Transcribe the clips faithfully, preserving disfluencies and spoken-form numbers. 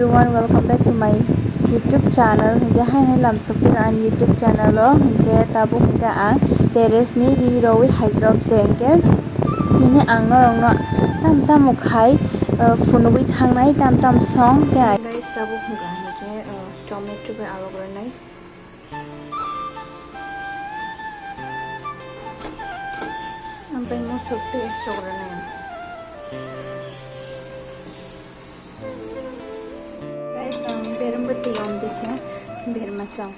Everyone, welcome back to my YouTube channel. Hinkhe hai hai lam sokphi ani YouTube channel o. Hinkhe tabuk hinkhe ang terrace ni ri rowi hai drop se hinkhe tini ang norok no tam tam khai, uh, phunugwi thangnai tam tam song khe. Guys, tabuk hinkhe, uh, tomato bai alok rwnai. Ampai mosok tei sok rwnai. Guys, ang berem bwtwi om dikhe berma chao.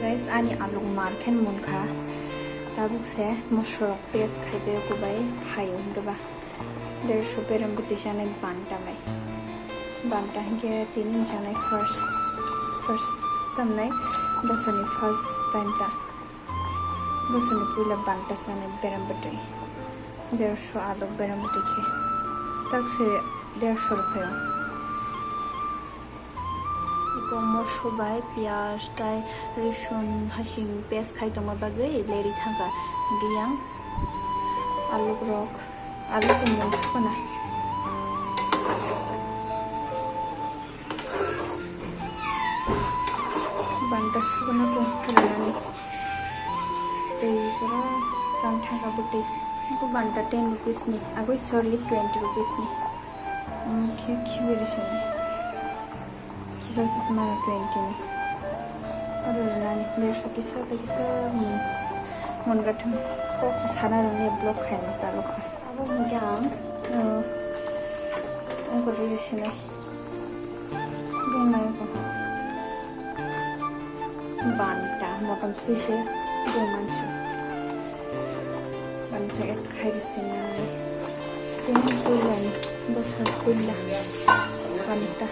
Guys, ani aluk mar khe munkha. Tabuk se mosok paste khai be kubai phaio hinkhe ba. Dersho berem bwtwi chanai banta bai. Banta hinkhe tini chanai first, first time nai, bosoni first time ta. Bosoni puila banta chanai berem bwtwi. Dersho aluk berem bwtwi khe. Takse dersho rwphaio. Iko moso bai piyaj tai rwchun hasing paste khai tongma bagwi leri thangkha. Hinkhe yang aluk rok, aluk tongmani sukana. Banta sukana ko rwnani. Tei pura banta ka bwtwi. Ko banta ten rupees ni. Agoi, sorry, twenty rupees ni. Khe khibi rwchun. Kisa sismano twenty ni. Oro rwnani dersho kisa tei kisa mun, mun gathum kok se sana rwni block khaina talukha. Abo hinkhe ang, uh, ungkor rwsinai. Bung nai ko. Banta, motom sui se bung mansu. Banta add khai rwsinai. Tini puila ni, bosor puila. Banta.